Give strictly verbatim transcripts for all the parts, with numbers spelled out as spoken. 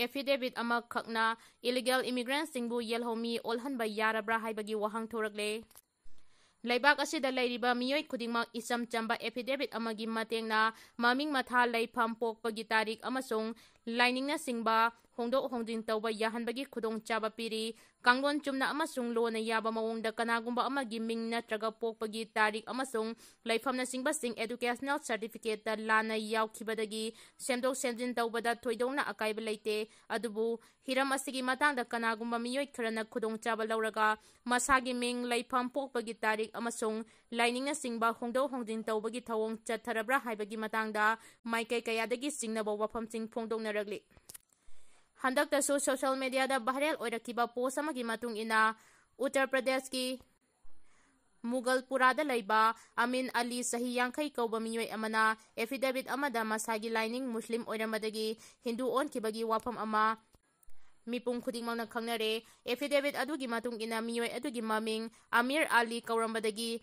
affidavit ꯑꯃꯈꯛꯅ illegal immigrantꯁꯤꯡꯕꯨ ꯌꯦꯜꯍꯧꯃꯤ ꯑꯣꯜꯍꯟꯕ ꯌꯥꯔꯕ꯭ꯔꯥ ꯍꯥꯏꯕꯒꯤ ꯋꯥꯍꯪ ꯊꯣꯔꯛꯂꯦ꯫ ꯂꯩꯕꯥꯛ ꯑꯁꯤꯗ ꯂꯩꯔꯤꯕ ꯃꯤꯑꯣꯏ ꯈꯨꯗꯤꯡꯃꯛ ꯏꯆꯝ ꯆꯝꯕ affidavit ꯑꯃꯒꯤ ꯃꯇꯦꯡꯅ ꯃꯃꯤꯡ ꯃꯊꯥ, ꯂꯩꯐꯝ, ꯄꯣꯛꯄꯒꯤ ꯇꯥꯔꯤꯛ ꯑꯃꯁꯨꯡ ꯂꯥꯏꯅꯤꯡꯅꯆꯤꯡꯕ ꯍꯣꯡꯗꯣꯛ ꯍꯣꯡꯖꯤꯟ ꯇꯧꯕ ꯌꯥꯍꯟꯕꯒꯤ ꯈꯨꯗꯣꯡꯆꯥꯕ ꯄꯤꯔꯤ꯫ ꯀꯥꯡꯂꯣꯟ ꯆꯨꯝꯅ ꯑꯃꯁꯨꯡ ꯂꯣꯅ ꯌꯥꯕ ꯃꯑꯣꯡꯗ ꯀꯅꯥꯒꯨꯝꯕ ꯑꯃꯒꯤ ꯃꯤꯡ ꯅꯠꯇ꯭ꯔꯒ ꯄꯣꯛꯄꯒꯤ ꯇꯥꯔꯤꯛ ꯑꯃꯁꯨꯡ ꯂꯩꯐꯝꯅꯆꯤꯡꯕꯁꯤꯡ educational certificateꯇ ꯂꯥꯟꯅ ꯌꯥꯎꯈꯤꯕꯗꯒꯤ ꯁꯦꯝꯗꯣꯛ ꯁꯦꯝꯖꯤꯟ ꯇꯧꯕꯗ ꯊꯣꯏꯗꯣꯛꯅ ꯑꯀꯥꯏꯕ ꯂꯩꯇꯦ꯫ ꯑꯗꯨꯕꯨ ꯍꯤꯔꯝ ꯑꯁꯤꯒꯤ ꯃꯇꯥꯡꯗ ꯀꯅꯥꯒꯨꯝꯕ ꯃꯤꯑꯣꯏ ꯈꯔꯅ ꯈꯨꯗꯣꯡꯆꯥꯕ ꯂꯧꯔꯒ ꯃꯁꯥꯒꯤ ꯃꯤꯡ, ꯂꯩꯐꯝ, ꯄꯣꯛꯄꯒꯤ ꯇꯥꯔꯤꯛ ꯑꯃꯁꯨꯡ ꯂꯥꯏꯅꯤꯡꯅꯆꯤꯡꯕ ꯍꯣꯡꯗꯣꯛ ꯍꯣꯡꯖꯤꯟ ꯇꯧꯕꯒꯤ ꯊꯧꯑꯣꯡ ꯆꯠꯊꯔꯕ꯭ꯔꯥ ꯍꯥꯏꯕꯒꯤ ꯃꯇꯥꯡꯗ ꯃꯥꯏꯀꯩ ꯀꯌꯥꯗꯒꯤ ꯆꯤꯡꯅꯕ ꯋꯥꯐꯝꯁꯤꯡ ꯐꯣꯡꯗꯣꯛꯅꯔꯛꯂꯤ꯫ ꯍꯟꯗꯛꯇꯁꯨ social mediaꯗ viral ꯑꯣꯏꯔꯛꯈꯤꯕ post ꯑꯃꯒꯤ ꯃꯇꯨꯡ ꯏꯟꯅ, ꯎꯠꯇꯔ ꯄ꯭ꯔꯗꯦꯁꯀꯤ ꯃꯨꯒꯜꯄꯨꯔꯥꯗ ꯂꯩꯕ ꯑꯃꯤꯟ ꯑꯂꯤ, ꯆꯍꯤ ꯌꯥꯡꯈꯩ ꯀꯧꯕ ꯃꯤꯑꯣꯏ ꯑꯃꯅ affidavit ꯑꯃꯗ ꯃꯁꯥꯒꯤ ꯂꯥꯏꯅꯤꯡ ꯃꯨꯁꯂꯤꯝ ꯑꯣꯏꯔꯝꯕꯗꯒꯤ ꯍꯤꯟꯗꯨ ꯑꯣꯟꯈꯤꯕꯒꯤ ꯋꯥꯐꯝ ꯑꯃ ꯃꯤꯄꯨꯝ ꯈꯨꯗꯤꯡꯃꯛꯅ ꯈꯪꯅꯔꯦ꯫ Affidavit ꯑꯗꯨꯒꯤ ꯃꯇꯨꯡ ꯏꯟꯅ, ꯃꯤꯑꯣꯏ ꯑꯗꯨꯒꯤ ꯃꯃꯤꯡ ꯑꯃꯤꯔ ꯑꯂꯤ ꯀꯧꯔꯝꯕꯗꯒꯤ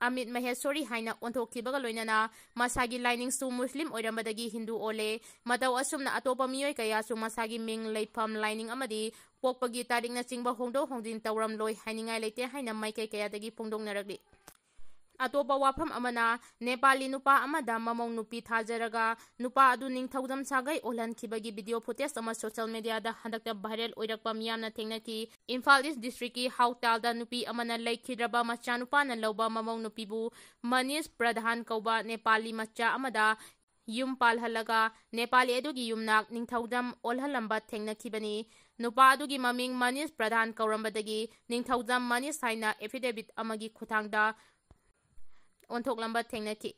ꯑꯃꯤꯠ ꯃꯍꯦꯁꯣꯔꯤ ꯍꯥꯏꯅ ꯑꯣꯟꯊꯣꯛꯈꯤꯕꯒ ꯂꯣꯏꯅꯅ ꯃꯁꯥꯒꯤ ꯂꯥꯏꯅꯤꯡꯁꯨ ꯃꯨꯁꯂꯤꯝ ꯑꯣꯏꯔꯝꯕꯗꯒꯤ ꯍꯤꯟꯗꯨ ꯑꯣꯜꯂꯦ꯫ ꯃꯇꯧ ꯑꯁꯨꯝꯅ ꯑꯇꯣꯞꯄ ꯃꯤꯑꯣꯏ ꯀꯌꯥꯁꯨ ꯃꯁꯥꯒꯤ ꯃꯤꯡ, ꯂꯩꯐꯝ, ꯂꯥꯏꯅꯤꯡ ꯑꯃꯗꯤ ꯄꯣꯛꯄꯒꯤ ꯇꯥꯔꯤꯛꯅꯆꯤꯡꯕ ꯍꯣꯡꯗꯣꯛ ꯍꯣꯡꯖꯤꯟ ꯇꯧꯔꯝꯂꯣꯏ ꯍꯥꯏꯅꯤꯡꯉꯥꯏ ꯂꯩꯇꯦ ꯍꯥꯏꯅ ꯃꯥꯏꯀꯩ ꯀꯌꯥꯗꯒꯤ ꯐꯣꯡꯗꯣꯛꯅꯔꯛꯂꯤ꯫ ꯑꯇꯣꯞꯄ ꯋꯥꯐꯝ ꯑꯃꯅ, ꯅꯦꯄꯥꯂꯤ ꯅꯨꯄꯥ ꯑꯃꯗ ꯃꯃꯧ ꯅꯨꯄꯤ ꯊꯥꯖꯔꯒ ꯅꯨꯄꯥ ꯑꯗꯨ ꯅꯤꯡꯊꯧꯖꯝ ꯁꯥꯒꯩ ꯑꯣꯜꯍꯟꯈꯤꯕꯒꯤ video footage ꯑꯃ social mediaꯗ ꯍꯟꯗꯛꯇ viral ꯑꯣꯏꯔꯛꯄ ꯃꯤꯌꯥꯝꯅ ꯊꯦꯡꯅꯈꯤ꯫ ꯏꯝꯐꯥꯜ East districtꯀꯤ ꯍꯥꯎꯇꯥꯜꯗ ꯅꯨꯄꯤ ꯑꯃꯅ ꯂꯩꯈꯤꯗ꯭ꯔꯕ ꯃꯆꯥꯅꯨꯄꯥꯅ ꯂꯧꯕ ꯃꯃꯧ ꯅꯨꯄꯤꯕꯨ ꯃꯅꯤꯁ ꯄ꯭ꯔꯙꯥꯟ ꯀꯧꯕ ꯅꯦꯄꯥꯂꯤ ꯃꯆꯥ ꯑꯃꯗ ꯌꯨꯝ ꯄꯥꯜꯍꯜꯂꯒ ꯅꯦꯄꯥꯂꯤ ꯑꯗꯨꯒꯤ ꯌꯨꯝꯅꯥꯛ ꯅꯤꯡꯊꯧꯖꯝ ꯑꯣꯜꯍꯜꯂꯝꯕ ꯊꯦꯡꯅꯈꯤꯕꯅꯤ꯫ ꯅꯨꯄꯥ ꯑꯗꯨꯒꯤ ꯃꯃꯤꯡ ꯃꯅꯤꯁ ꯄ꯭ꯔꯙꯥꯟ ꯀꯧꯔꯝꯕꯗꯒꯤ ꯅꯤꯡꯊꯧꯖꯝ ꯃꯅꯤꯁ ꯍꯥꯏꯅ affidavit ꯑꯃꯒꯤ ꯈꯨꯠꯊꯥꯡꯗ ꯑꯣꯟꯊꯣꯛꯂꯝꯕ ꯊꯦꯡꯅꯈꯤ꯫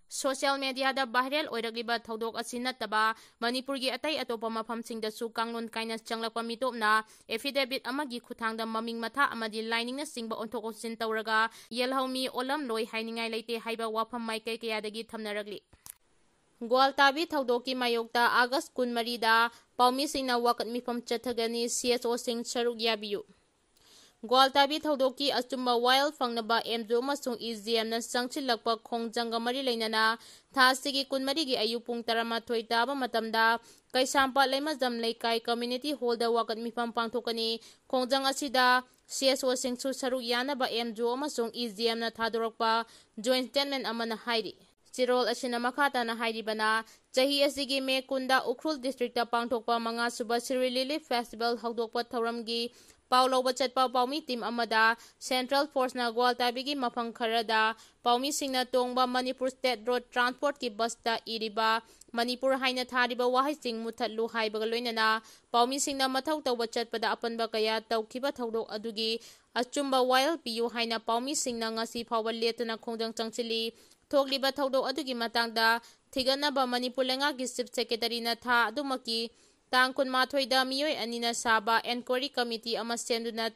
Social mediaꯗ viral ꯑꯣꯏꯔꯛꯂꯤꯕ ꯊꯧꯗꯣꯛ ꯑꯁꯤ ꯅꯠꯇꯕ ꯃꯅꯤꯄꯨꯔꯒꯤ ꯑꯇꯩ ꯑꯇꯣꯞꯄ ꯃꯐꯝꯁꯤꯡꯗꯁꯨ ꯀꯥꯡꯂꯣꯟ ꯀꯥꯏꯅ ꯆꯪꯂꯛꯄ ꯃꯤꯇꯣꯞꯅ affidavit ꯑꯃꯒꯤ ꯈꯨꯠꯊꯥꯡꯗ ꯃꯃꯤꯡ ꯃꯊꯥ ꯑꯃꯗꯤ ꯂꯥꯏꯅꯤꯡꯅꯆꯤꯡꯕ ꯑꯣꯟꯊꯣꯛ ꯑꯣꯟꯁꯤꯟ ꯇꯧꯔꯒ ꯌꯦꯜꯍꯧꯃꯤ ꯑꯣꯜꯂꯝꯂꯣꯏ ꯍꯥꯏꯅꯤꯡꯉꯥꯏ ꯂꯩꯇꯦ ꯍꯥꯏꯕ ꯋꯥꯐꯝ ꯃꯥꯏꯀꯩ ꯀꯌꯥꯗꯒꯤ ꯊꯝꯅꯔꯛꯂꯤ꯫ ꯒ꯭ꯋꯥꯜꯇꯥꯕꯤ ꯊꯧꯗꯣꯛꯀꯤ ꯃꯥꯌꯣꯛꯇ August ꯀꯨꯟꯃꯔꯤꯗ ꯄꯥꯎꯃꯤꯁꯤꯡꯅ ꯋꯥꯀꯠ ꯃꯤꯐꯝ ꯆꯠꯊꯒꯅꯤ, CSOꯁꯤꯡ ꯁꯔꯨꯛ ꯌꯥꯕꯤꯌꯨ꯫ ꯒ꯭ꯋꯥꯜꯇꯥꯕꯤ ꯊꯧꯗꯣꯛꯀꯤ ꯑꯆꯨꯝꯕ ꯋꯥꯌꯦꯜ ꯐꯪꯅꯕ ꯑꯦꯝꯖꯨ ꯑꯃꯁꯨꯡ ꯏꯖꯤꯑꯦꯝꯅ ꯆꯪꯁꯤꯜꯂꯛꯄ ꯈꯣꯡꯖꯪꯒ ꯃꯔꯤ ꯂꯩꯅꯅ ꯊꯥ ꯑꯁꯤꯒꯤ ꯀꯨꯟꯃꯔꯤꯒꯤ ꯑꯌꯨꯛ ꯄꯨꯡ ꯇꯔꯥꯃꯥꯊꯣꯏ ꯇꯥꯕ ꯃꯇꯝꯗ ꯀꯩꯁꯥꯝꯄꯥꯠ ꯂꯩꯃꯖꯝ ꯂꯩꯀꯥꯏ ꯀꯝꯃ꯭ꯌꯨꯅꯤꯇꯤ ꯍꯣꯜꯗ ꯋꯥꯀꯠ ꯃꯤꯐꯝ ꯄꯥꯡꯊꯣꯛꯀꯅꯤ꯫ ꯈꯣꯡꯖꯪ ꯑꯁꯤꯗ ꯁꯤ ꯑꯦꯁ ꯑꯣꯁꯤꯡꯁꯨ ꯁꯔꯨꯛ ꯌꯥꯅꯕ ꯑꯦꯝꯖꯨ ꯑꯃꯁꯨꯡ ꯏꯖꯤꯑꯦꯝꯅ ꯊꯥꯗꯣꯔꯛꯄ ꯖꯣꯏꯟ ꯁ꯭ꯇꯦꯠꯃꯦꯟ ꯑꯃꯅ ꯍꯥꯏꯔꯤ꯫ ꯆꯦꯔꯣꯜ ꯑꯁꯤꯅ ꯃꯈꯥ ꯇꯥꯅ ꯍꯥꯏꯔꯤꯕꯅ, ꯆꯍꯤ ꯑꯁꯤꯒꯤ ꯃꯦ ꯀꯨꯟꯗ ꯎꯈ꯭ꯔꯨꯜ ꯗꯤꯁꯇ꯭ꯔꯤꯛꯇ ꯄꯥꯡꯊꯣꯛꯄ ꯃꯉꯥꯁꯨꯕ ꯁꯤꯔꯨꯏ ꯂꯤꯂꯤ ꯐꯦꯁꯇꯤꯚꯦꯜ ꯍꯧꯗꯣꯛꯄ ꯊꯧꯔꯝꯒꯤ ꯄꯥꯎ ꯂꯧꯕ ꯆꯠꯄ ꯄꯥꯎꯃꯤ ꯇꯤꯝ ꯑꯃꯗ ꯁꯦꯟꯇ꯭ꯔꯦꯜ ꯐꯣꯔꯁꯅ ꯒ꯭ꯋꯥꯜꯇꯥꯕꯤꯒꯤ ꯃꯐꯝ ꯈꯔꯗ ꯄꯥꯎꯃꯤꯁꯤꯡꯅ ꯇꯣꯡꯕ ꯃꯅꯤꯄꯨꯔ ꯁ꯭ꯇꯦꯠ ꯔꯣꯗ ꯇ꯭ꯔꯥꯟꯁꯄꯣꯔꯠꯀꯤ ꯕꯁꯇ ꯏꯔꯤꯕ ꯃꯅꯤꯄꯨꯔ ꯍꯥꯏꯅ ꯊꯥꯔꯤꯕ ꯋꯥꯍꯩꯁꯤꯡ ꯃꯨꯊꯠꯂꯨ ꯍꯥꯏꯕꯒ ꯂꯣꯏꯅꯅ ꯄꯥꯎꯃꯤꯁꯤꯡꯅ ꯃꯊꯧ ꯇꯧꯕ ꯆꯠꯄꯗ ꯑꯄꯟꯕ ꯀꯌꯥ ꯇꯧꯈꯤꯕ ꯊꯧꯗꯣꯛ ꯑꯗꯨꯒꯤ ꯑꯆꯨꯝꯕ ꯋꯥꯌꯦꯜ ꯄꯤꯌꯨ ꯍꯥꯏꯅ ꯄꯥꯎꯃꯤꯁꯤꯡꯅ ꯉꯁꯤ ꯐꯥꯎꯕ ꯂꯦꯞꯇꯅ ꯈꯣꯡꯖꯪ ꯆꯪꯁꯤꯜꯂꯤ꯫ ꯊꯣꯛꯂꯤꯕ ꯊꯧꯗꯣꯛ ꯑꯗꯨꯒꯤ ꯃꯇꯥꯡꯗ ꯊꯤꯒꯠꯅꯕ ꯃꯅꯤꯄꯨꯔ ꯂꯩꯉꯥꯛꯀꯤ ꯆꯤꯐ ꯁꯦꯀ꯭ꯔꯦꯇꯔꯤꯅ ꯊꯥ ꯑꯗꯨꯃꯛꯀꯤ ꯇꯥꯡ ꯀꯨꯟꯃꯥꯊꯣꯏꯗ ꯃꯤꯑꯣꯏ ꯑꯅꯤꯅ ꯁꯥꯕ ꯏꯟꯀ꯭ꯋꯥꯏꯔꯤ ꯀꯃꯤꯇꯤ ꯑꯃ ꯁꯦꯝꯗꯨꯅ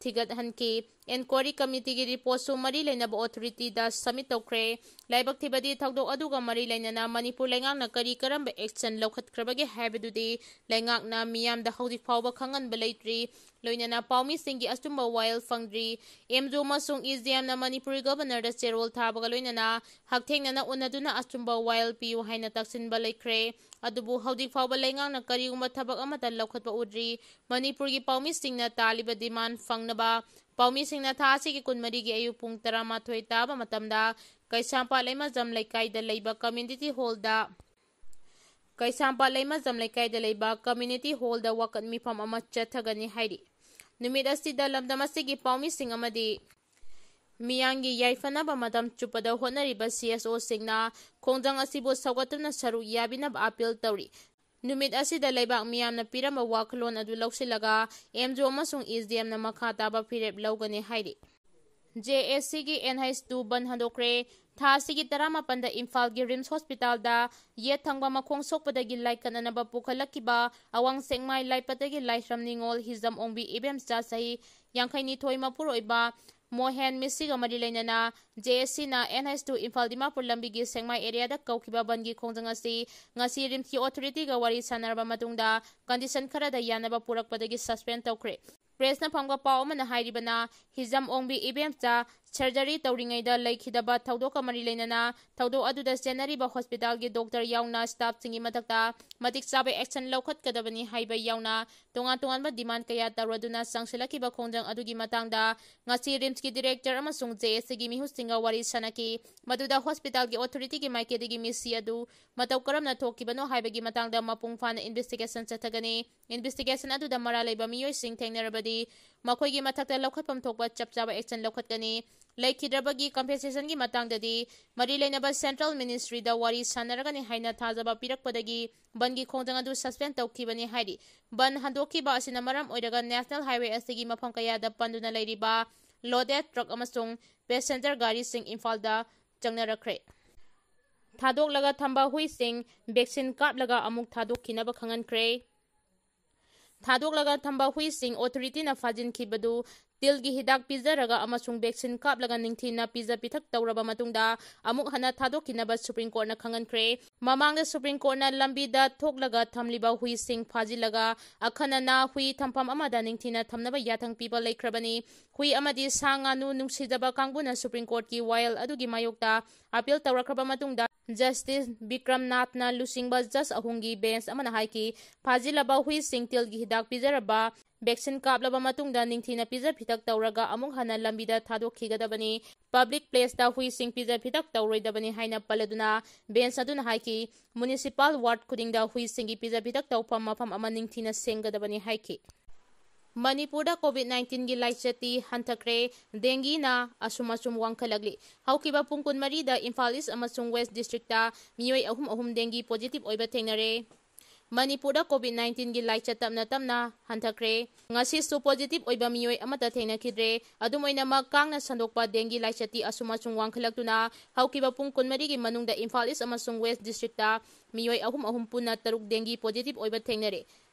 ꯊꯤꯒꯠꯍꯟꯈꯤ꯫ ꯏꯟꯀ꯭ꯋꯥꯏꯔꯤ ꯀꯃꯤꯇꯤꯒꯤ ꯔꯤꯄꯣꯔꯠꯁꯨ ꯃꯔꯤ ꯂꯩꯅꯕ ꯑꯣꯊꯣꯔꯤꯇꯤꯗ ꯁꯕꯃꯤꯠ ꯇꯧꯈ꯭ꯔꯦ꯫ ꯂꯥꯏꯕꯛ ꯊꯤꯕꯗꯤ ꯊꯧꯗꯣꯛ ꯑꯗꯨꯒ ꯃꯔꯤ ꯂꯩꯅꯅ ꯃꯅꯤꯄꯨꯔ ꯂꯩꯉꯥꯛꯅ ꯀꯔꯤ ꯀꯔꯝꯕ ꯑꯦꯛꯁꯟ ꯂꯧꯈꯠꯈ꯭ꯔꯕꯒꯦ ꯍꯥꯏꯕꯗꯨꯗꯤ ꯂꯩꯉꯥꯛꯅ ꯃꯤꯌꯥꯝꯗ ꯍꯧꯖꯤꯛ ꯐꯥꯎꯕ ꯈꯪꯍꯟꯕ ꯂꯩꯇ꯭ꯔꯤ꯫ ꯂꯣꯏꯅꯅ ꯄꯥꯎꯃꯤꯁꯤꯡꯒꯤ ꯑꯆꯨꯝꯕ ꯋꯥꯌꯦꯜ ꯐꯪꯗ꯭ꯔꯤ꯫ ꯑꯦꯝꯖꯨ ꯑꯃꯁꯨꯡ ꯏꯖꯤꯑꯦꯝꯅ ꯃꯅꯤꯄꯨꯔꯒꯤ ꯒꯕꯔꯅꯔꯗ ꯆꯦꯔꯣꯜ ꯊꯥꯕꯒ ꯂꯣꯏꯅꯅ ꯍꯛꯊꯦꯡꯅꯅ ꯎꯅꯗꯨꯅ ꯑꯆꯨꯝꯕ ꯋꯥꯌꯦꯜ ꯄꯤꯌꯨ ꯍꯥꯏꯅ ꯇꯛꯁꯤꯟꯕ ꯂꯩꯈ꯭ꯔꯦ꯫ ꯑꯗꯨꯕꯨ ꯍꯧꯖꯤꯛ ꯐꯥꯎꯕ ꯂꯩꯉꯥꯛꯅ ꯀꯔꯤꯒꯨꯝꯕ ꯊꯕꯛ ꯑꯃꯠꯇ ꯂꯧꯈꯠꯄ ꯎꯗ꯭ꯔꯤ꯫ ꯃꯅꯤꯄꯨꯔꯒꯤ ꯄꯥꯎꯃꯤꯁꯤꯡꯅ ꯇꯥꯜꯂꯤꯕ ꯗꯤꯃꯥꯟ ꯐꯪꯅꯕ ꯄꯥꯎꯃꯤꯁꯤꯡꯅ ꯊꯥ ꯑꯁꯤꯒꯤ ꯀꯨꯟꯃꯔꯤꯒꯤ ꯑꯌꯨꯛ ꯄꯨꯡ ꯇꯔꯥꯃꯥꯊꯣꯏ ꯇꯥꯕ ꯃꯇꯝꯗ ꯀꯩꯁꯥꯝꯄꯥꯠ ꯂꯩꯃꯖꯝ ꯂꯩꯀꯥꯏꯗ ꯂꯩꯕ ꯀꯝꯃ꯭ꯌꯨꯅꯤꯇꯤ ꯍꯣꯜꯗ, ꯀꯩꯁꯥꯝꯄꯥꯠ ꯂꯩꯃꯖꯝ ꯂꯩꯀꯥꯏꯗ ꯂꯩꯕ ꯀꯝꯃ꯭ꯌꯨꯅꯤꯇꯤ ꯍꯣꯜꯗ ꯋꯥꯀꯠ ꯃꯤꯐꯝ ꯑꯃ ꯆꯠꯊꯒꯅꯤ ꯍꯥꯏꯔꯤ꯫ ꯅꯨꯃꯤꯠ ꯑꯁꯤꯗ ꯂꯝꯗꯝ ꯑꯁꯤꯒꯤ ꯄꯥꯎꯃꯤꯁꯤꯡ ꯑꯃꯗꯤ ꯃꯤꯌꯥꯝꯒꯤ ꯌꯥꯏꯐꯅꯕ ꯃꯇꯝ ꯆꯨꯞꯄꯗ ꯍꯣꯠꯅꯔꯤꯕ ꯁꯤ ꯑꯦꯁ ꯑꯣꯁꯤꯡꯅ ꯈꯣꯡꯖꯪ ꯑꯁꯤꯕꯨ ꯁꯧꯒꯠꯇꯨꯅ ꯁꯔꯨꯛ ꯌꯥꯕꯤꯅꯕ ꯑꯄꯤꯜ ꯇꯧꯔꯤ꯫ ꯅꯨꯃꯤꯠ ꯑꯁꯤꯗ ꯂꯩꯕꯥꯛ ꯃꯤꯌꯥꯝꯅ ꯄꯤꯔꯝꯕ ꯋꯥꯈꯜꯂꯣꯟ ꯑꯗꯨ ꯂꯧꯁꯤꯜꯂꯒ ꯑꯦꯝꯖꯨ ꯑꯃꯁꯨꯡ ꯏꯖꯤꯑꯦꯝꯅ ꯃꯈꯥ ꯇꯥꯕ ꯐꯤꯔꯦꯞ ꯂꯧꯒꯅꯤ ꯍꯥꯏꯔꯤ꯫ ꯖꯦ ꯑꯦꯁ ꯁꯤꯒꯤ ꯑꯦꯟ ꯑꯩꯆ ꯇꯨ ꯕꯟ ꯍꯟꯗꯣꯛꯈ꯭ꯔꯦ꯫ ꯊꯥ ꯑꯁꯤꯒꯤ ꯇꯔꯥꯃꯥꯄꯟꯗ ꯏꯝꯐꯥꯜꯒꯤ ꯔꯤꯝꯁ ꯍꯣꯁꯄꯤꯇꯥꯜꯗ ꯌꯦꯠ ꯊꯪꯕ ꯃꯈꯣꯡ ꯁꯣꯛꯄꯗꯒꯤ ꯂꯥꯏ ꯀꯠꯅꯅꯕ ꯄꯨꯈꯠꯂꯛꯈꯤꯕ ꯑꯋꯥꯡ ꯁꯦꯛꯃꯥꯏ ꯂꯥꯏꯄꯠꯇꯒꯤ ꯂꯥꯏꯁ꯭ꯔꯝ ꯅꯤꯉꯣꯜ ꯍꯤꯖꯝ ꯑꯣꯡꯕꯤ ꯏꯕꯦꯝꯆꯥ ꯆꯍꯤ ꯌꯥꯡꯈꯩꯅꯤꯊꯣꯏ ꯃꯄꯨꯔꯣꯏꯕ ꯃꯣꯍꯦꯟ ꯃꯤꯁꯤꯒ ꯃꯔꯤ ꯂꯩꯅꯅ ꯖꯦ ꯑꯦꯁ ꯁꯤꯅ N H two Imphal Dimapur ꯂꯝꯕꯤꯒꯤ ꯁꯦꯛꯃꯥꯏ ꯑꯦꯔꯤꯌꯥꯗ ꯀꯧꯈꯤꯕ ꯕꯟꯒꯤ ꯈꯣꯡꯖꯪ ꯑꯁꯤ ꯉꯁꯤ ꯔꯤꯝꯁꯀꯤ ꯑꯣꯊꯣꯔꯤꯇꯤꯒ ꯋꯥꯔꯤ ꯁꯥꯟꯅꯔꯕ ꯃꯇꯨꯡꯗ ꯀꯟꯗꯤꯁꯟ ꯈꯔꯗ ꯌꯥꯅꯕ ꯄꯨꯔꯛꯄꯗꯒꯤ ꯁꯁꯄꯦꯟ ꯇꯧꯈ꯭ꯔꯦ꯫ Pressꯅ ꯐꯪꯕ ꯄꯥꯎ ꯑꯃꯅ ꯍꯥꯏꯔꯤꯕꯅ, ꯍꯤꯖꯝ ꯑꯣꯡꯕꯤ ꯏꯕꯦꯝꯆꯥ surgery ꯇꯧꯔꯤꯉꯩꯗ ꯂꯩꯈꯤꯗꯕ ꯊꯧꯗꯣꯛꯀ ꯃꯔꯤ ꯂꯩꯅꯅ ꯊꯧꯗꯣꯛ ꯑꯗꯨꯗ ꯆꯦꯟꯅꯔꯤꯕ hospitalꯒꯤ doctor ꯌꯥꯎꯅ staffꯁꯤꯡꯒꯤ ꯃꯊꯛꯇ ꯃꯇꯤꯛ ꯆꯥꯕ action ꯂꯧꯈꯠꯀꯗꯕꯅꯤ ꯍꯥꯏꯕ ꯌꯥꯎꯅ ꯇꯣꯉꯥꯟ ꯇꯣꯉꯥꯟꯕ demand ꯀꯌꯥ ꯇꯧꯔꯗꯨꯅ ꯆꯪꯁꯤꯜꯂꯛꯈꯤꯕ ꯈꯣꯡꯖꯪ ꯑꯗꯨꯒꯤ ꯃꯇꯥꯡꯗ ꯉꯁꯤ RIMSꯀꯤ director ꯑꯃꯁꯨꯡ JACꯒꯤ ꯃꯤꯍꯨꯠꯁꯤꯡꯒ ꯋꯥꯔꯤ ꯁꯥꯅꯈꯤ꯫ ꯃꯗꯨꯗ hospitalꯒꯤ authorityꯒꯤ ꯃꯥꯏꯀꯩꯗꯒꯤ ꯃꯤꯁꯤ ꯑꯗꯨ ꯃꯇꯧ ꯀꯔꯝꯅ ꯊꯣꯛꯈꯤꯕꯅꯣ ꯍꯥꯏꯕꯒꯤ ꯃꯇꯥꯡꯗ ꯃꯄꯨꯡ ꯐꯥꯅ investigation ꯆꯠꯊꯒꯅꯤ꯫ Investigation ꯑꯗꯨꯗ ꯃꯔꯥꯜ ꯂꯩꯕ ꯃꯤꯑꯣꯏꯁꯤꯡ ꯊꯦꯡꯅꯔꯕꯗꯤ ꯃꯈꯣꯏꯒꯤ ꯃꯊꯛꯇ ꯂꯧꯈꯠꯐꯝ ꯊꯣꯛꯄ ꯆꯞ ꯆꯥꯕ action ꯂꯧꯈꯠꯀꯅꯤ꯫ ꯂꯩꯈꯤꯗ꯭ꯔꯕꯒꯤ compensationꯒꯤ ꯃꯇꯥꯡꯗꯗꯤ ꯃꯔꯤ ꯂꯩꯅꯕ central ministryꯗ ꯋꯥꯔꯤ ꯁꯥꯟꯅꯔꯒꯅꯤ ꯍꯥꯏꯅ ꯊꯥꯖꯕ ꯄꯤꯔꯛꯄꯗꯒꯤ ꯕꯟꯒꯤ ꯈꯣꯡꯖꯪ ꯑꯗꯨ suspend ꯇꯧꯈꯤꯕꯅꯤ ꯍꯥꯏꯔꯤ꯫ ꯕꯟ ꯍꯟꯗꯣꯛꯈꯤꯕ ꯑꯁꯤꯅ ꯃꯔꯝ ꯑꯣꯏꯔꯒ national highway ꯑꯁꯤꯒꯤ ꯃꯐꯝ ꯀꯌꯥꯗ ꯄꯟꯗꯨꯅ ꯂꯩꯔꯤꯕ loaded truck ꯑꯃꯁꯨꯡ passenger ꯒꯥꯔꯤꯁꯤꯡ ꯏꯝꯐꯥꯜꯗ ꯆꯪꯅꯔꯛꯈ꯭ꯔꯦ꯫ ꯊꯥꯗꯣꯛꯂꯒ ꯊꯝꯕ ꯍꯨꯏꯁꯤꯡ vaccine ꯀꯥꯞꯂꯒ ꯑꯃꯨꯛ ꯊꯥꯗꯣꯛꯈꯤꯅꯕ ꯈꯪꯍꯟꯈ꯭ꯔꯦ꯫ ꯊꯥꯗꯣꯛꯂꯒ ꯊꯝꯕ ꯍꯨꯏꯁꯤꯡ authorityꯅ ꯐꯥꯖꯤꯟꯈꯤꯕꯗꯨ ꯇꯤꯜꯒꯤ ꯍꯤꯗꯥꯛ ꯄꯤꯖꯔꯒ ꯑꯃꯁꯨꯡ vaccine ꯀꯥꯞꯂꯒ ꯅꯤꯡꯊꯤꯅ ꯄꯤꯖ ꯄꯤꯊꯛ ꯇꯧꯔꯕ ꯃꯇꯨꯡꯗ ꯑꯃꯨꯛ ꯍꯟꯅ ꯊꯥꯗꯣꯛꯈꯤꯅꯕ Supreme Courtꯅ ꯈꯪꯍꯟꯈ꯭ꯔꯦ꯫ ꯃꯃꯥꯡꯗ Supreme Courtꯅ ꯂꯝꯕꯤꯗ ꯊꯣꯛꯂꯒ ꯊꯝꯂꯤꯕ ꯍꯨꯏꯁꯤꯡ ꯐꯥꯖꯤꯜꯂꯒ ꯑꯈꯟꯅꯅ ꯍꯨꯏ ꯊꯝꯐꯝ ꯑꯃꯗ ꯅꯤꯡꯊꯤꯅ ꯊꯝꯅꯕ ꯌꯥꯊꯪ ꯄꯤꯕ ꯂꯩꯈ꯭ꯔꯕꯅꯤ꯫ ꯍꯨꯏ ꯑꯃꯗꯤ ꯁꯥ ꯉꯥꯅꯨ ꯅꯨꯡꯁꯤꯖꯕ ꯀꯥꯡꯕꯨꯅ Supreme Courtꯀꯤ ꯋꯥꯌꯦꯜ ꯑꯗꯨꯒꯤ ꯃꯥꯌꯣꯛꯇ appeal ꯇꯧꯔꯛꯈ꯭ꯔꯕ ꯃꯇꯨꯡꯗ Justice ꯕꯤꯀ꯭ꯔꯝ ꯅꯥꯊꯅ ꯂꯨꯆꯤꯡꯕ judge ꯑꯍꯨꯝꯒꯤ bench ꯑꯃꯅ ꯍꯥꯏꯈꯤ, ꯐꯥꯖꯤꯜꯂꯕ ꯍꯨꯏꯁꯤꯡ ꯇꯤꯜꯒꯤ ꯍꯤꯗꯥꯛ ꯄꯤꯖꯔꯕ, vaccine ꯀꯥꯞꯂꯕ ꯃꯇꯨꯡꯗ ꯅꯤꯡꯊꯤꯅ ꯄꯤꯖ ꯄꯤꯊꯛ ꯇꯧꯔꯒ ꯑꯃꯨꯛ ꯍꯟꯅ ꯂꯝꯕꯤꯗ ꯊꯥꯗꯣꯛꯈꯤꯒꯗꯕꯅꯤ꯫ Public placeꯇ ꯍꯨꯏꯁꯤꯡ ꯄꯤꯖ ꯄꯤꯊꯛ ꯇꯧꯔꯣꯏꯗꯕꯅꯤ ꯍꯥꯏꯅ ꯄꯜꯂꯗꯨꯅ bench ꯑꯗꯨꯅ ꯍꯥꯏꯈꯤ, municipal ward ꯈꯨꯗꯤꯡꯗ ꯍꯨꯏꯁꯤꯡꯒꯤ ꯄꯤꯖ ꯄꯤꯊꯛ ꯇꯧꯐꯝ ꯃꯐꯝ ꯑꯃ ꯅꯤꯡꯊꯤꯅ ꯁꯦꯝꯒꯗꯕꯅꯤ ꯍꯥꯏꯈꯤ꯫ ꯃꯅꯤꯄꯨꯔꯗ COVID nineteenꯒꯤ ꯂꯥꯏꯆꯠꯇꯤ ꯍꯟꯊꯈ꯭ꯔꯦ, dengueꯅ ꯑꯁꯨꯝ ꯑꯁꯨꯝ ꯋꯥꯡꯈꯠꯂꯛꯂꯤ꯫ ꯍꯧꯈꯤꯕ ꯄꯨꯡ ꯀꯨꯟꯃꯔꯤꯗ ꯏꯝꯐꯥꯜ East ꯑꯃꯁꯨꯡ West Districtꯇ ꯃꯤꯑꯣꯏ ꯑꯍꯨꯝ ꯑꯍꯨꯝ dengue positive ꯑꯣꯏꯕ ꯊꯦꯡꯅꯔꯦ꯫ ꯃꯅꯤꯄꯨꯔꯗ COVID nineteenꯒꯤ ꯂꯥꯏꯆꯠ ꯇꯞꯅ ꯇꯞꯅ ꯍꯟꯊꯈ꯭ꯔꯦ꯫ ꯉꯁꯤꯁꯨ positive ꯑꯣꯏꯕ ꯃꯤꯑꯣꯏ ꯑꯃꯠꯇ ꯊꯦꯡꯅꯈꯤꯗ꯭ꯔꯦ꯫ ꯑꯗꯨꯝ ꯑꯣꯏꯅꯃꯛ, ꯀꯥꯡꯅ ꯁꯟꯗꯣꯛꯄ dengue ꯂꯥꯏꯆꯠꯇꯤ ꯑꯁꯨꯝ ꯑꯁꯨꯝ ꯋꯥꯡꯈꯠꯂꯛꯇꯨꯅ ꯍꯧꯈꯤꯕ ꯄꯨꯡ ꯀꯨꯟꯃꯔꯤꯒꯤ ꯃꯅꯨꯡꯗ ꯏꯝꯐꯥꯜ East ꯑꯃꯁꯨꯡ West Districtꯇ ꯃꯤꯑꯣꯏ ꯑꯍꯨꯝ ꯑꯍꯨꯝ ꯄꯨꯟꯅ ꯇꯔꯨꯛ dengue positive ꯑꯣꯏꯕ ꯊꯦꯡꯅꯔꯦ꯫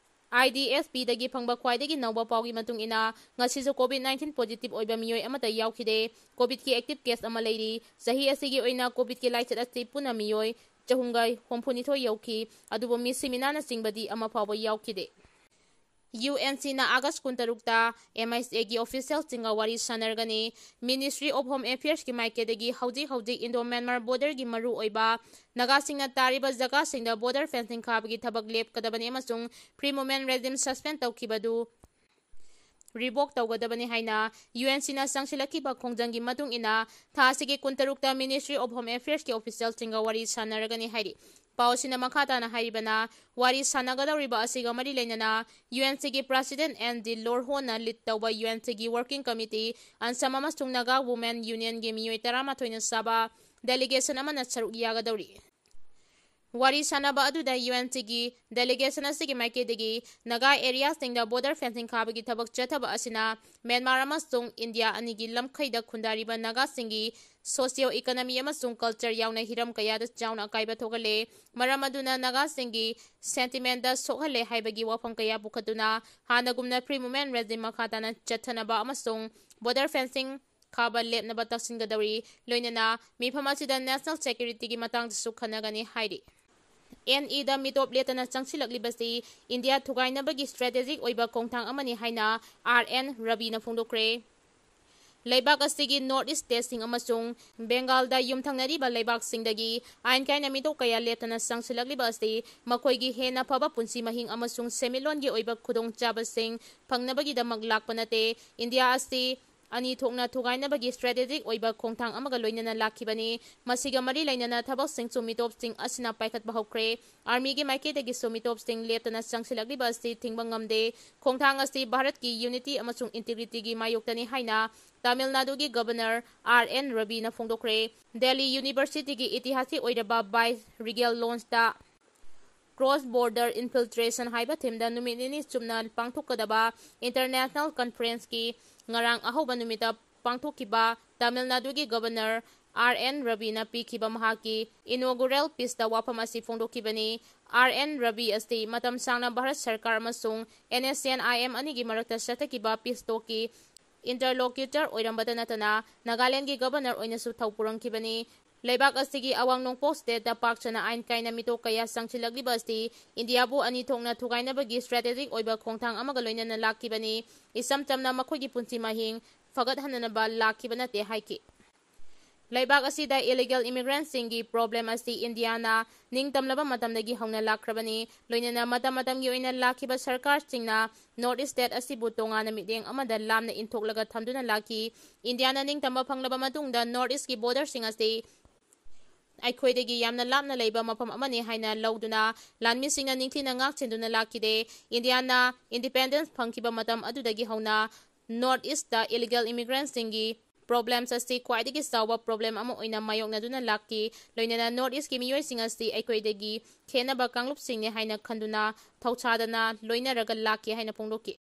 IDSPꯗꯒꯤ ꯐꯪꯕ ꯈ꯭ꯋꯥꯏꯗꯒꯤ ꯅꯧꯕ ꯄꯥꯎꯒꯤ ꯃꯇꯨꯡ ꯏꯟꯅ, ꯉꯁꯤꯁꯨ COVID nineteen positive ꯑꯣꯏꯕ ꯃꯤꯑꯣꯏ ꯑꯃꯠꯇ ꯌꯥꯎꯈꯤꯗꯦ꯫ COVIDꯀꯤ active case ꯑꯃ ꯂꯩꯔꯤ꯫ ꯆꯍꯤ ꯑꯁꯤꯒꯤ ꯑꯣꯏꯅ COVIDꯀꯤ ꯂꯥꯏꯆꯠ ꯑꯁꯤ ꯄꯨꯟꯅ ꯃꯤꯑꯣꯏ ꯆꯍꯨꯝꯒ ꯍꯨꯝꯐꯨꯅꯤꯊꯣꯏ ꯌꯧꯈꯤ, ꯑꯗꯨꯕꯨ ꯃꯤꯁꯤ ꯃꯤꯅꯥꯅꯆꯤꯡꯕꯗꯤ ꯑꯃ ꯐꯥꯎꯕ ꯌꯥꯎꯈꯤꯗꯦ꯫ UNCꯅ August ꯀꯨꯟꯇꯔꯨꯛꯇ MHAꯒꯤ officialꯁꯤꯡꯒ ꯋꯥꯔꯤ ꯁꯥꯟꯅꯔꯒꯅꯤ꯫ Ministry of Home Affairsꯀꯤ ꯃꯥꯏꯀꯩꯗꯒꯤ ꯍꯧꯖꯤꯛ ꯍꯧꯖꯤꯛ Indo-Myanmar borderꯒꯤ ꯃꯔꯨꯑꯣꯏꯕ ꯅꯥꯒꯥꯁꯤꯡꯅ ꯇꯥꯔꯤꯕ ꯖꯒꯥꯁꯤꯡꯗ border fencing ꯈꯥꯕꯒꯤ ꯊꯕꯛ ꯂꯦꯞꯀꯗꯕꯅꯤ ꯑꯃꯁꯨꯡ free movement regime suspend ꯇꯧꯈꯤꯕꯗꯨ revoke ꯇꯧꯒꯗꯕꯅꯤ ꯍꯥꯏꯅ UNCꯅ ꯆꯪꯁꯤꯜꯂꯛꯈꯤꯕ ꯈꯣꯡꯖꯪꯒꯤ ꯃꯇꯨꯡ ꯏꯟꯅ ꯊꯥ ꯑꯁꯤꯒꯤ ꯀꯨꯟꯇꯔꯨꯛꯇ Ministry of Home Affairsꯀꯤ officialꯁꯤꯡꯒ ꯋꯥꯔꯤ ꯁꯥꯟꯅꯔꯒꯅꯤ ꯍꯥꯏꯔꯤ꯫ ꯄꯥꯎ ꯑꯁꯤꯅ ꯃꯈꯥ ꯇꯥꯅ ꯍꯥꯏꯔꯤꯕꯅ, ꯋꯥꯔꯤ ꯁꯥꯟꯅꯒꯗꯧꯔꯤꯕ ꯑꯁꯤꯒ ꯃꯔꯤ ꯂꯩꯅꯅ UNCꯒꯤ President ꯑꯦꯟ ꯗꯤ ꯂꯣꯔꯍꯣꯅ lead ꯇꯧꯕ UNCꯒꯤ Working Committee, ANSAM ꯑꯃꯁꯨꯡ Naga Women Unionꯒꯤ ꯃꯤꯑꯣꯏ ꯇꯔꯥꯃꯥꯊꯣꯏꯅ ꯁꯥꯕ delegation ꯑꯃꯅ ꯁꯔꯨꯛ ꯌꯥꯒꯗꯧꯔꯤ꯫ ꯋꯥꯔꯤ ꯁꯥꯟꯅꯕ ꯑꯗꯨꯗ UNCꯒꯤ delegation ꯑꯁꯤꯒꯤ ꯃꯥꯏꯀꯩꯗꯒꯤ ꯅꯥꯒꯥ areaꯁꯤꯡꯗ border fencing ꯈꯥꯕꯒꯤ ꯊꯕꯛ ꯆꯠꯊꯕ ꯑꯁꯤꯅ ꯃ꯭ꯌꯥꯟꯃꯥꯔ ꯑꯃꯁꯨꯡ ꯏꯟꯗꯤꯌꯥ ꯑꯅꯤꯒꯤ ꯂꯝꯈꯩꯗ ꯈꯨꯟꯗꯥꯔꯤꯕ ꯅꯥꯒꯥꯁꯤꯡꯒꯤ socio economy ꯑꯃꯁꯨꯡ culture ꯌꯥꯎꯅ ꯍꯤꯔꯝ ꯀꯌꯥꯗ ꯆꯥꯎꯅ ꯑꯀꯥꯏꯕ ꯊꯣꯛꯍꯜꯂꯦ꯫ ꯃꯔꯝ ꯑꯗꯨꯅ ꯅꯥꯒꯥꯁꯤꯡꯒꯤ sentimentꯗ ꯁꯣꯛꯍꯜꯂꯦ ꯍꯥꯏꯕꯒꯤ ꯋꯥꯐꯝ ꯀꯌꯥ ꯄꯨꯈꯠꯇꯨꯅ ꯍꯥꯟꯅꯒꯨꯝꯅ free movement regime ꯃꯈꯥ ꯇꯥꯅ ꯆꯠꯊꯅꯕ ꯑꯃꯁꯨꯡ border fencing ꯈꯥꯕ ꯂꯦꯞꯅꯕ ꯇꯛꯁꯤꯟꯒꯗꯧꯔꯤ꯫ ꯂꯣꯏꯅꯅ ꯃꯤꯐꯝ ꯑꯁꯤꯗ national securityꯒꯤ ꯃꯇꯥꯡꯗꯁꯨ ꯈꯟꯅꯒꯅꯤ ꯍꯥꯏꯔꯤ꯫ NEꯗ ꯃꯤꯇꯣꯞ ꯂꯦꯞꯇꯅ ꯆꯪꯁꯤꯜꯂꯛꯂꯤꯕꯁꯤ ꯏꯟꯗꯤꯌꯥ ꯊꯨꯒꯥꯏꯅꯕꯒꯤ strategic ꯑꯣꯏꯕ ꯈꯣꯡꯊꯥꯡ ꯑꯃꯅꯤ ꯍꯥꯏꯅ ꯑꯥꯔ ꯑꯦꯟ ꯔꯕꯤꯅ ꯐꯣꯡꯗꯣꯛꯈ꯭ꯔꯦ꯫ ꯂꯩꯕꯥꯛ ꯑꯁꯤꯒꯤ North East stateꯁꯤꯡ ꯑꯃꯁꯨꯡ ꯕꯦꯡꯒꯥꯜꯗ ꯌꯨꯝꯊꯪꯅꯔꯤꯕ ꯂꯩꯕꯥꯛꯁꯤꯡꯗꯒꯤ ꯑꯥꯏꯟ ꯀꯥꯏꯅ ꯃꯤꯇꯣꯞ ꯀꯌꯥ ꯂꯦꯞꯇꯅ ꯆꯪꯁꯤꯜꯂꯛꯂꯤꯕ ꯑꯁꯤ ꯃꯈꯣꯏꯒꯤ ꯍꯦꯟꯅ ꯐꯕ ꯄꯨꯟꯁꯤ ꯃꯍꯤꯡ ꯑꯃꯁꯨꯡ ꯁꯦꯟꯃꯤꯠꯂꯣꯟꯒꯤ ꯑꯣꯏꯕ ꯈꯨꯗꯣꯡꯆꯥꯕꯁꯤꯡ ꯐꯪꯅꯕꯒꯤꯗꯃꯛ ꯂꯥꯛꯄ ꯅꯠꯇꯦ꯫ ꯏꯟꯗꯤꯌꯥ ꯑꯁꯤ ꯑꯅꯤ ꯊꯣꯛꯅ ꯊꯨꯒꯥꯏꯅꯕꯒꯤ strategic ꯑꯣꯏꯕ ꯈꯣꯡꯊꯥꯡ ꯑꯃꯒ ꯂꯣꯏꯅꯅ ꯂꯥꯛꯈꯤꯕꯅꯤ꯫ ꯃꯁꯤꯒ ꯃꯔꯤ ꯂꯩꯅꯅ ꯊꯕꯛꯁꯤꯡꯁꯨ ꯃꯤꯇꯣꯞꯁꯤꯡ ꯑꯁꯤꯅ ꯄꯥꯏꯈꯠꯄ ꯍꯧꯈ꯭ꯔꯦ꯫ Armyꯒꯤ ꯃꯥꯏꯀꯩꯗꯒꯤꯁꯨ ꯃꯤꯇꯣꯞꯁꯤꯡ ꯂꯦꯞꯇꯅ ꯆꯪꯁꯤꯜꯂꯛꯂꯤꯕ ꯑꯁꯤ ꯊꯤꯡꯕ ꯉꯝꯗꯦ꯫ ꯈꯣꯡꯊꯥꯡ ꯑꯁꯤ ꯚꯥꯔꯠꯀꯤ unityꯒꯤ ꯃꯥꯌꯣꯛꯇꯅꯤ ꯍꯥꯏꯅ ꯇꯥꯃꯤꯜ ꯅꯥꯗꯨꯒꯤ Governor ꯑꯥꯔ ꯑꯦꯟ ꯔꯕꯤꯅ ꯐꯣꯡꯗꯣꯛꯈ꯭ꯔꯦ꯫ Delhi Universityꯒꯤ ꯏꯇꯤꯍꯥꯁꯤꯛ ꯑꯣꯏꯔꯕ Viceregal Loungeꯇ Cross Border Infiltration ꯍꯥꯏꯕ themeꯗ ꯅꯨꯃꯤꯠ ꯅꯤꯅꯤ ꯆꯨꯞꯅ ꯄꯥꯡꯊꯣꯛꯀꯗꯕ international conferenceꯀꯤ ꯉꯔꯥꯡ ꯑꯍꯧꯕ ꯅꯨꯃꯤꯠꯇ ꯄꯥꯡꯊꯣꯛꯈꯤꯕ ꯇꯥꯃꯤꯜ ꯅꯥꯗꯨꯒꯤ Governor ꯑꯥꯔ ꯑꯦꯟ ꯔꯕꯤꯅ ꯄꯤꯈꯤꯕ ꯃꯍꯥꯛꯀꯤ inaugural speechꯇ ꯋꯥꯐꯝ ꯑꯁꯤ ꯐꯣꯡꯗꯣꯛꯈꯤꯕꯅꯤ꯫ ꯑꯥꯔ ꯑꯦꯟ ꯔꯕꯤ ꯑꯁꯤ ꯃꯇꯝ ꯁꯥꯡꯅ ꯚꯥꯔꯠ ꯁꯔꯀꯥꯔ ꯑꯃꯁꯨꯡ NSCN-IM ꯑꯅꯤꯒꯤ ꯃꯔꯛꯇ ꯆꯠꯊꯈꯤꯕ peace talkꯀꯤ interlocutor ꯑꯣꯏꯔꯝꯕꯇ ꯅꯠꯇꯅ ꯅꯥꯒꯥꯂꯦꯟꯗꯒꯤ Governor ꯑꯣꯏꯅꯁꯨ ꯊꯧ ꯄꯨꯔꯝꯈꯤꯕꯅꯤ꯫ ꯂꯩꯕꯥꯛ ꯑꯁꯤꯒꯤ ꯑꯋꯥꯡ ꯅꯣꯡꯄꯣꯛ state ꯇ ꯄꯥꯛ ꯆꯟꯅ ꯑꯥꯏꯟ ꯀꯥꯏꯅ ꯃꯤꯇꯣꯛ ꯀꯌꯥ ꯆꯪꯁꯤꯜꯂꯛꯂꯤꯕ ꯑꯁꯤ ꯏꯟꯗꯤꯌꯥꯕꯨ ꯑꯅꯤ ꯊꯣꯛꯅ ꯊꯨꯒꯥꯏꯅꯕꯒꯤ strategic ꯑꯣꯏꯕ ꯈꯣꯡꯊꯥꯡ ꯑꯃꯒ ꯂꯣꯏꯅꯅ ꯂꯥꯛꯈꯤꯕꯅꯤ꯫ ꯏꯆꯝ ꯆꯝꯅ ꯃꯈꯣꯏꯒꯤ ꯄꯨꯟꯁꯤ ꯃꯍꯤꯡ ꯐꯒꯠꯍꯟꯅꯅꯕ ꯂꯥꯛꯈꯤꯕ ꯅꯠꯇꯦ ꯍꯥꯏꯈꯤ꯫ ꯂꯩꯕꯥꯛ ꯑꯁꯤꯗ illegal immigrant ꯁꯤꯡꯒꯤ problem ꯑꯁꯤ ꯏꯟꯗꯤꯌꯥꯅ ꯅꯤꯡꯇꯝꯂꯕ ꯃꯇꯝꯗꯒꯤ ꯍꯧꯅ ꯂꯥꯛꯈ꯭ꯔꯕꯅꯤ꯫ ꯂꯣꯏꯅꯅ ꯃꯇꯝ ꯃꯇꯝꯒꯤ ꯑꯣꯏꯅ ꯂꯥꯛꯈꯤꯕ ꯁꯔꯀꯥꯔꯁꯤꯡꯅ North East state ꯑꯁꯤꯕꯨ ꯇꯣꯉꯥꯟꯅ ꯃꯤꯠꯌꯦꯡ ꯑꯃꯗ ꯂꯥꯞꯅ ꯏꯟꯊꯣꯛꯂꯒ ꯊꯝꯗꯨꯅ ꯂꯥꯛꯈꯤ꯫ ꯏꯟꯗꯤꯌꯥꯅ ꯅꯤꯡꯇꯝꯕ ꯐꯪꯂꯕ ꯃꯇꯨꯡꯗ North East ꯀꯤ border ꯁꯤꯡ ꯑꯁꯤ ꯑꯩꯈꯣꯏꯗꯒꯤ ꯌꯥꯝꯅ ꯂꯥꯞꯅ ꯂꯩꯕ ꯃꯐꯝ ꯑꯃꯅꯤ ꯍꯥꯏꯅ ꯂꯧꯗꯨꯅ ꯂꯥꯟꯃꯤꯁꯤꯡꯅ ꯅꯤꯡꯊꯤꯅ ꯉꯥꯛ ꯁꯦꯟꯗꯨꯅ ꯂꯥꯛꯈꯤꯗꯦ꯫ ꯏꯟꯗꯤꯌꯥꯅ independence ꯐꯪꯈꯤꯕ ꯃꯇꯝ ꯑꯗꯨꯗꯒꯤ ꯍꯧꯅ North East ꯇ illegal immigrant ꯁꯤꯡꯒꯤ problems ꯑꯁꯤ ꯈ꯭ꯋꯥꯏꯗꯒꯤ ꯆꯥꯎꯕ problem ꯑꯃ ꯑꯣꯏꯅ ꯃꯥꯌꯣꯛꯅꯗꯨꯅ ꯂꯥꯛꯈꯤ꯫ ꯂꯣꯏꯅꯅ North East ꯀꯤ ꯃꯤꯑꯣꯏꯁꯤꯡ ꯑꯁꯤ ꯑꯩꯈꯣꯏꯗꯒꯤ ꯈꯦꯟꯅꯕ ꯀꯥꯡꯂꯨꯞꯁꯤꯡꯅꯤ ꯍꯥꯏꯅ ꯈꯟꯗꯨꯅ ꯊꯧꯁꯥꯗꯅ ꯂꯣꯏꯅꯔꯒ ꯂꯥꯛꯈꯤ ꯍꯥꯏꯅ ꯐꯣꯡꯗꯣꯛꯈꯤ꯫